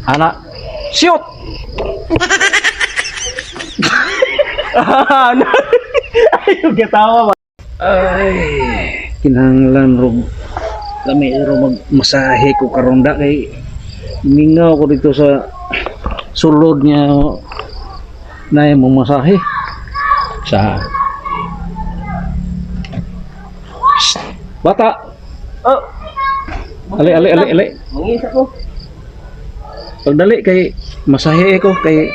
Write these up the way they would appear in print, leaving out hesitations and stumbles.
Ana. Shoot. Ayaw katawa ba? Ay, kinahanglan rog lami ro magmasahe ko karon da kay mingaw ko dito sa sulod niya na mo masahe sa. Shh! Bata. Oh, Ali, ali, ali, ali. Mangisa ko. Pagdali kay masahe ko kay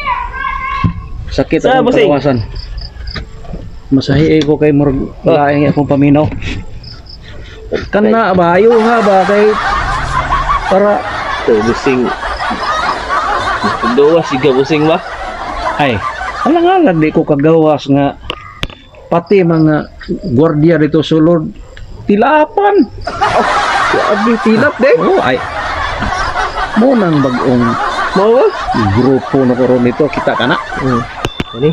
sakit Sa, akong bossing? kalawasan. Masahe ko kay murag laing akong paminaw. Kana ba ayo ha ba kay para Ito, busing. Duwa siga busing ba? Ay, alang-alang di ko kagawas nga pati mga gwardiya dito sulod tilapan. Grabe, tilap de. Oh, ay. Mo nang bag-ong Mao ba? grupo na karon nito kita kana. Ani?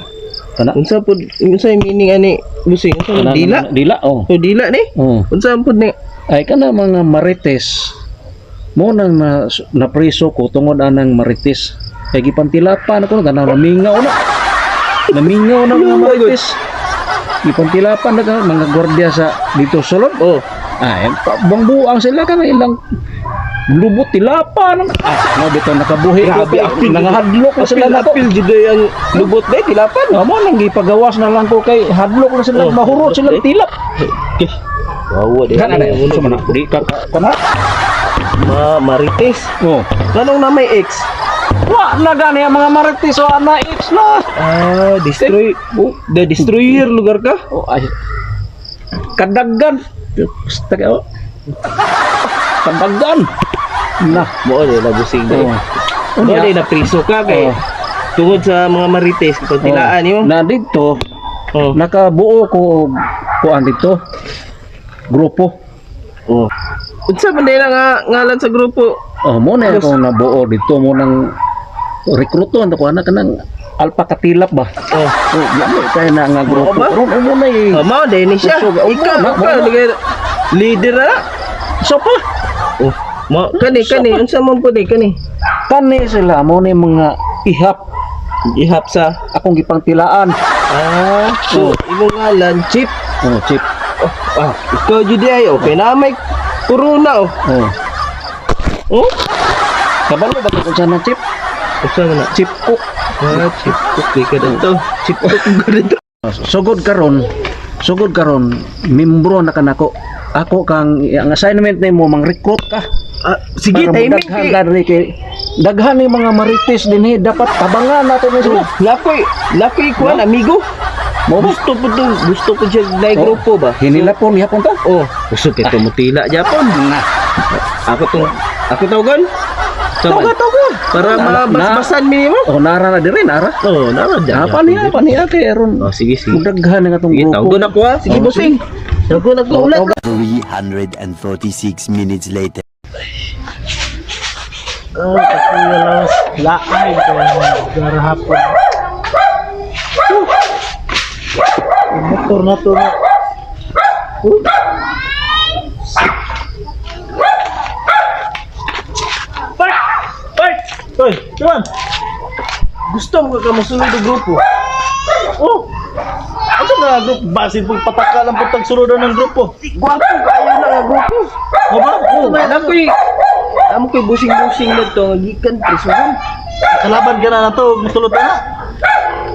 Kana. Unsa pud unsa yung meaning ani busing? Unsa man Kana, dila? kana, dila oh. Oh, dila ni. Oh. Unsa man pud ni? Ay kana mga marites mo nang na, napriso ko tungod anang marites. Kay gipantilapan ako na namingaw na. Namingaw na mga marites. Gipantilapan na ka mga gwardiya sa dito sulod. Oh, Ay, buang-buang sila kana ilang lubot tilapan. Ah, no bitaw nakabuhi ko. Grabe, apil. Nangahadlok na sila nako. Apil jud ay ang lubot de tilapan. Amo nang gipagawas na lang ko kay hadlok na sila, Oh, mahurot sila eh. tilap. Okay. Wow, di. Kana na, unsa man na? Di ka kana. Ma marites. Oh. Kanong na may ex? Wa na gani ang mga marites, wa na it's na. Ah, destroy. Oh, the destroyer lugar ka? Oh, ay. Kadagan. Basta kayo. Kadagan. Na. Mo di na busing de. Oh. Mo di na priso ka kay Oh. tungod sa mga marites pantilaan nimo. Na dito, Oh. nakabuo ko og kuan dito. Grupo. Oh. Unsa man din ang nga ngalan sa grupo? Oh, mo na akong nabuo dito mo nang rekruto ang kuan na kanang Alpha Katilap ba? Oh. Oh, lami kay na nga grupo. Oo ba? Karon mo na eh. Oh, mao din ni siya. Usog, oh, Ikaw, na, ikaw, mo na. leader na. So pa. Oh, mo kani kani unsa man pud ni kani? Kani sila mo ni mga ihap Ihap sa akong gipangtilaan. Ah, so imong ngalan Chip. Oh, chip. Oh, ah, ikaw jud ay okay na may corona oh. Oh. Oh, Kabalo ba kung saan na chip? unsa man na? Chip cook. Ah, Chip cook di ka dito. Chip cook ka dito. Sugod karon, membro na kanako. Ako kang ang assignment nimo mang-recruit ka. Ah, sige, Para timing daghan kay. diri kay daghan ni mga marites dinhi, dapat tabangan nato ni sila. Lakoy, lakoy kuan amigo. Mo ba? Gusto po to, gusto po siya na Oh. grupo ba? Hinilapon gihapon ta. Oh, gusto kay tumutila Japon. Na. Ako tong ako tawagan. Tawga, tawga. Para mabasbasan mi mo. Oh, nara na diri, nara. Oh, nara dyan. Ah, pa niya kay aron. Oh, sige, sige. Daghan nga tong Sige, grupo. tawagan ako ha. Sige, Oh, bossing. Tawagan ako Oh, ulit. tawga. 346 minutes later. Oh, kakuya laay ko garahapon. Motor na to na. Park! Park! Oy, Juan. Gusto mo ka mosulod og grupo. Oh. Ano nga grupo? Basin pong pataka lang pong tagsulodan ng grupo. Gwapo kaayo na nga grupo. O ba? Oh, alam ko'y alam ko'y busing-busing na to nga gikan prisuhan. Kalaban ka na na to, musulod na.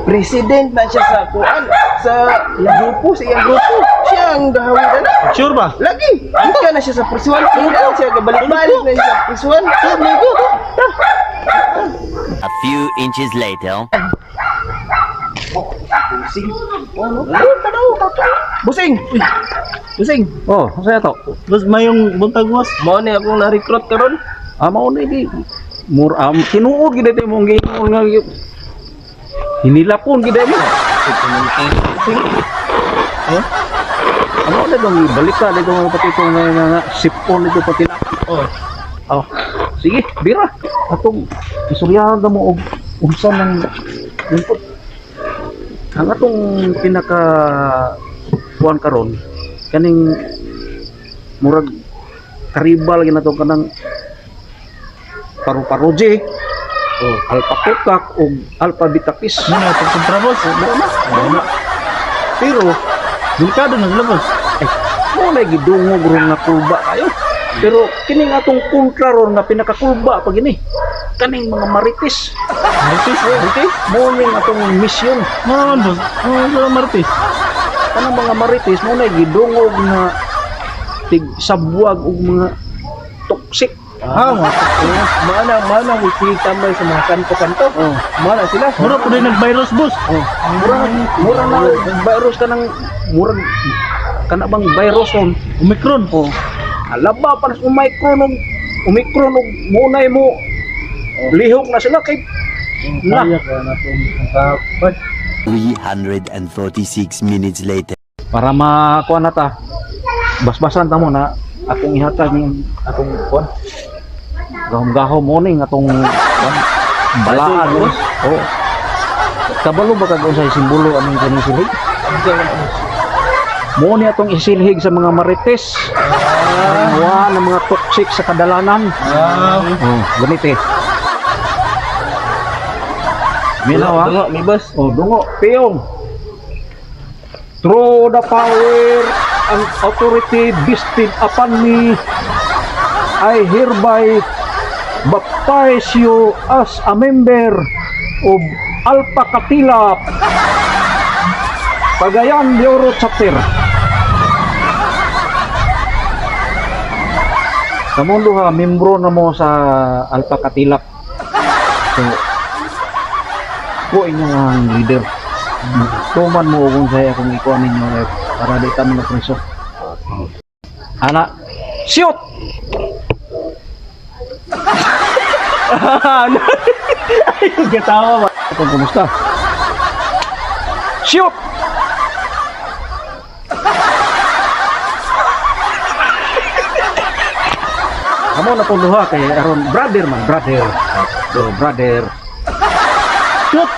President na siya sa kuan sa grupo, sa iyang grupo. Siya ang gahawitan na. Sure ba? Lagi. Gikan na siya sa prisuhan. Gikan siya balik-balik na siya sa prisuhan. Sa amigo. Ta. A few inches later. Busing. Oh, tanaw, tanaw. Busing. Uy. Busing. Oh, saya to. Bas mayong buntag was. Mao ni akong na-recruit karon. Ah, mao na di. Mur am tinuod gid ito mong giingon nga hinilapon gid mo. Oh? Ano na dong balik ka dito mga pati itong mga mga sipon dito pati na. Oh. Oh. Sige, bira. Atong isuryahan na mo og unsa nang input. Ang atong pinaka kuan karon kaning murag karibal gina to kanang paru-paruji. Oh, Alpha Kukak ug Alpha Bitakis. Ano na itong kontra, boss? Mao na. Mao na. Pero Delikado na sila, boss. ay, mo na gidungog ron nga kulba kayo. Pero kining atong kontra ron nga pinakakulba pag ini. Kaning mga marites. Marites, marites. Mo ning atong misyon. Ano naman, boss? Ano sila marites? Kanang mga marites mo na gidungog nga tig sabwag og mga toxic. Ah, mga Mana mana mo si tambay sa mga kanto-kanto. Oh. Mana sila. Mura po din nag-virus, boss. Oh, mura mura na virus kanang murag kana bang virus on. Omicron. Oh. Alaba pa sa Omicron og Omicron og munay mo lihok na sila kay na. Kaya ka na itong kapag. 346 minutes later. Para makuha na ta. Basbasan ta mo na akong ihatag ning akong kuan. Gahom-gahom mo ning atong kuan balaan mo. Oh. Kabalo ba kag unsay simbolo aning kaning silhig? Mo ni atong isilhig sa mga marites. Ah. ng mga toxic sa kadalanan. Ah, Oh, ganit eh. Minaw ha? Dungo, mi boss. Oh, dungo, piyong. Through the power and authority vested upon me, I hereby baptize you as a member of Alpha Katilap, Pagayan de Oro Chapter. Kamong duha, membro na mo sa Alpha Katilap. So, ko inyo ang leader. Tuman mo kung saya kung ikuha ninyo eh, para di ta mga preso. Ana, shoot! Katawa ba? Kung kumusta? Shoot! Amo na pong duha kay aron brother man, brother. So, brother. Shoot!